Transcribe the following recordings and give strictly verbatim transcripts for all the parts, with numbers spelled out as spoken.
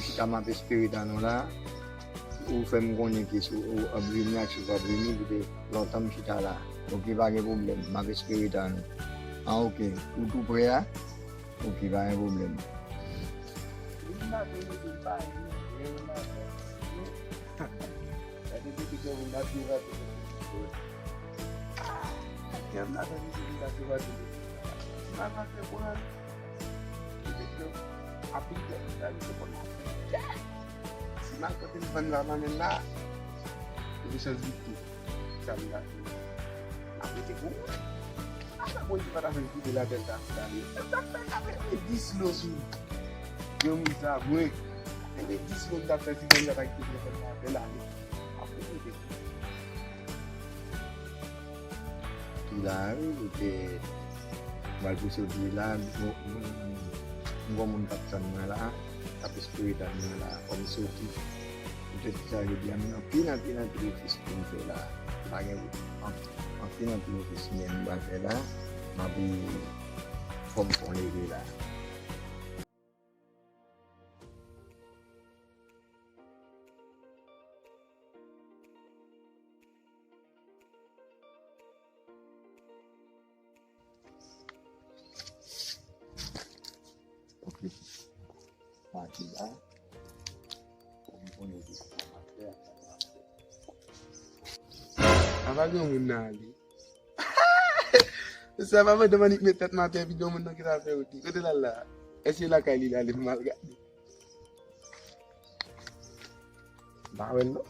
Chita m ap espere ta nou la. Ou fè m konnen ke si w ap vini ak si w p ap vini, poutèt lontan m chita la. Oke, pa gen pwoblèm, m ap espere ta nou. Ah, oke. Ou tou prè a? Oke, pa gen pwoblèm. Gade depi kè moun ap viv ak ou. Kè m la tann isi moun ap viv ak ou. Mal maltrete pou ann. Petèt ke apil tèt la li te konn ap fè. Si maltrete m vann la nan men la, li chans viktim. Sa m ta fè. Apre te pou mwen. Apa mwen ki pa ta fè kite la tèl ta fè ale. Mwen ta fè la fè dis lo sou. Yon moun sa mwen. Mwen dis lo m ta fè si mwen ta kite telefòn la fè la. Apre te pou Ki la wi, li te pral pou soti la, m gon moun k ap tann mwen la, k ap espere tann mwen la, fò m soti. Poutèt sa jodi a, m gen anpil, anpil, anpil ofis pou m fè la. Pa gen anpil, anpil ofis m gen m pral fè la, m ap fò m fon leve la. Ok. Pati la. Pou m konnen ki sa m ap fè ak sa m p ap fè. Apa gen moun nan ale? Sa pa mande m annik met tèt m atè epi gen moun nan ki ta fè roti. Kote l al la? Èske lakay li l ale pou m al gade? M pa wè l non.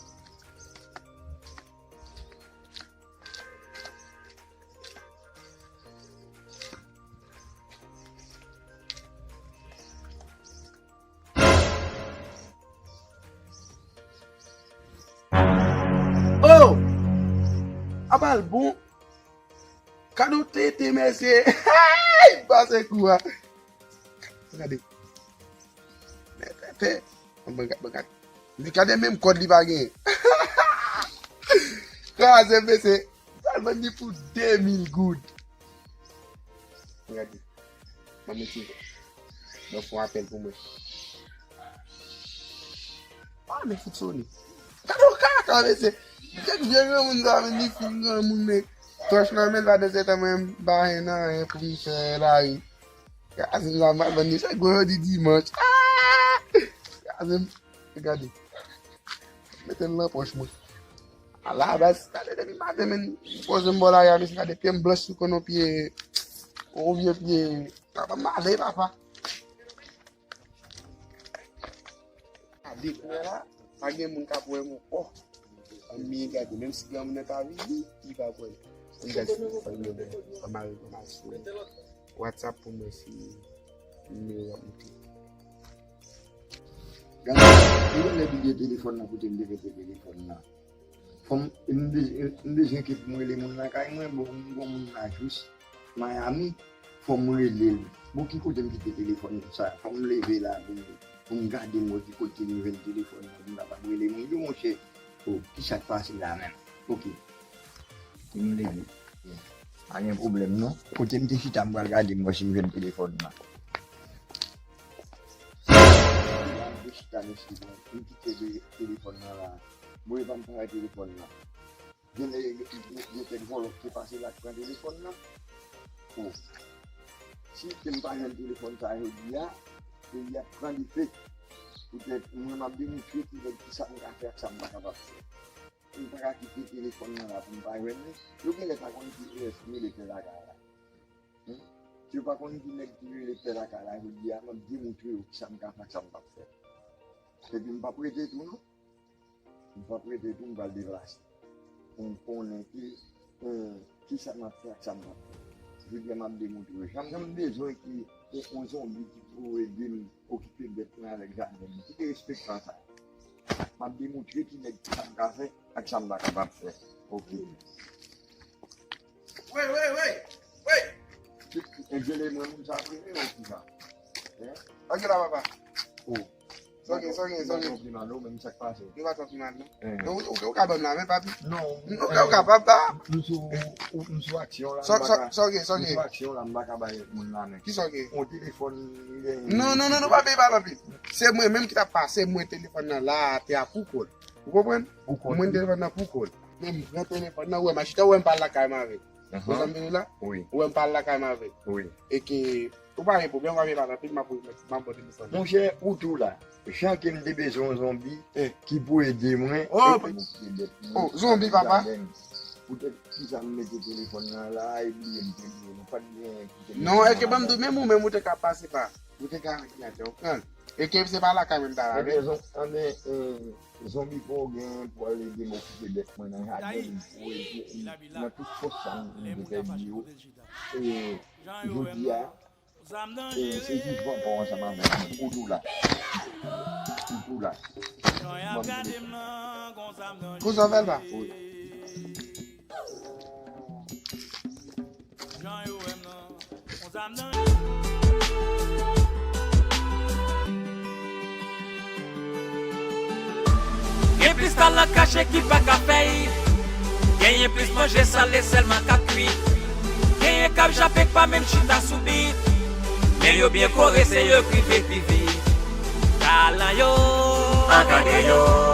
Oh! Apa l bon? Kado tete mesye. Pase kou a. Gade. Men tete. Ban gad, ban gad. Men gade menm kòd li pa gen. Kraze mesye. Pral vann li pou de mil goud. Gade. Ban m mete. Ban fon apèl pou mwen. Ah, men fout sone. Gade yon kaka mesye. Kèk vye granmoun sa men li fin granmoun men. Tòch nan men l pandan se tan mwen m pa gen anyen pou m fè la wi. Kraze m sa m pral vann li se gwo jodi dimanch. Ah! Kraze m. Gade. Mete l nan pòch mwen. Ala baz, gade depi maten men m poze m bò lari a mesye gade pye m blanch sou konn yon pye yon vye pye. Papa m ale papa. Gade kounye a la, pa gen moun k ap wè m ankò. Anmye gade, menm si granmoun nan ta vini, li p ap wè m. Ann gade si fòk nou wè. Ann mare, ann mare sou WhatsApp pou mwen si nimewo w ap moute. Gade, m genlè bliye telefòn nan kote m te mete telefòn nan. Fò m, m bezwen, m bezwen ke pou m rele moun nan kay mwen, bon, m gon moun nan jis Miami, fò m rele l. Bon, ki kote m kite telefòn sa? Fò m leve la pou m, pou m gade m wè ki kote m jwenn telefòn nan pou m kapab rele moun yo, monchè. Oh, kisa k pase la menm? Ok. M leve. Pa gen pwoblèm non. Kote m te chita, m pral gade m wè si m jwenn telefòn nan. M te chita, mesye, m kite te-, telefòn nan la. Bon, epa m pa wè telefòn nan. Gen lè gen, gen, gen kèk vòlò ki te pase la k pran telefòn nan. Oh. Si ke m pa jwenn telefòn sa jodi a, peyi a pran dife. Poutèt mwen m ap demontre ki nèg ki sa m ka fè ak sa m pa kapab fè. M pa ka kite telefòn nan la pou m pa jwenn li. Yo genlè pa konn ki erè ki rele pè lakay la. Hmm? Si yo pa konn ki nèg ki rele pè lakay la jodi a, m ap demontre yo ki sa m ka fè ak sa m p ap fè. Epi m p ap rete tou non. M p ap rete tou, m pral deplase. Pou m konnen ki, eh, ki sa m ap fè ak sa m p ap fè. Jodi a m ap demontre yo. Jan m bezwen ki yon, yon zonbi ki pou ede m okipe bèt mwen avèk jaden m. Kite respektan sa. M ap demontre ki nèg ki sa m ka fè ak sa m pa kapab fè. Ok. Wey, wey, wey! Wey! Enjele mwen moun sa premye ou ki sa? Hein? Anke la papa. Oh. Sa w gen, sa w gen, sa w gen? Li pa twò pi mal non, men sa k pase. Li pa twò pi mal non. Eh. Ou, ou, ou ka ban m la men, papi? Non. Ou ka, ou kapab pa? M sou, m sou aksyon la, m pa ka. Sa w gen, sa w gen? M sou aksyon la, m pa ka bay moun la men. Kisa w gen? Yon telefòn m gen. Non, non, non, non, pa peye pa anpil. Se mwen menm ki t ap pase mwen telefòn nan la atè a pou kò l. Ou konprann? Mwen telefòn nan pou kò l. Men m pran telefòn nan, ou wè m a chita, ou wè m pa al lakay m avè l. Ou konprann la? Wi. Ou wè m pa al lakay m avè l. Wi. E ke ou pa gen pwoblèm, w ap pale anpil, m ap, m ap ba w telefòn. Monchè, ou tou la. Jan ke m te bezwen yon zonbi ki pou ede mwen, oh, epi m kite bèt mwen. Oh, zonbi, papa. Poutèt kisa m mete telefòn nan la, e bliye m te bliye. Nou pa t gen kite. Non, e ke ban m di w, menm ou menm ou te ka pase pa. Ou te ka vin atè, ou konprann? E ke se pa lakay mwen m ta la, men. Anben, zon-, anben, eh, zonbi fò w gen pou al ede m okipe bèt mwen nan jaden m. Nan tout fòs sa m, m te pèdi yo. E jodi a, e se jis vanpon ansanm avèk mwen. Ou tou la. Ou tou la. Ban m telefòn. Kouzen fè l pa? Wi. Gen plis talan kache ki pa ka fèy. Genyen plis manje sale sèlman k ap kui. Genyen k ap jape k pa menm chita sou bit. Men yo byen kore, se yo k rive pi vit. Talan yo, an gade yo.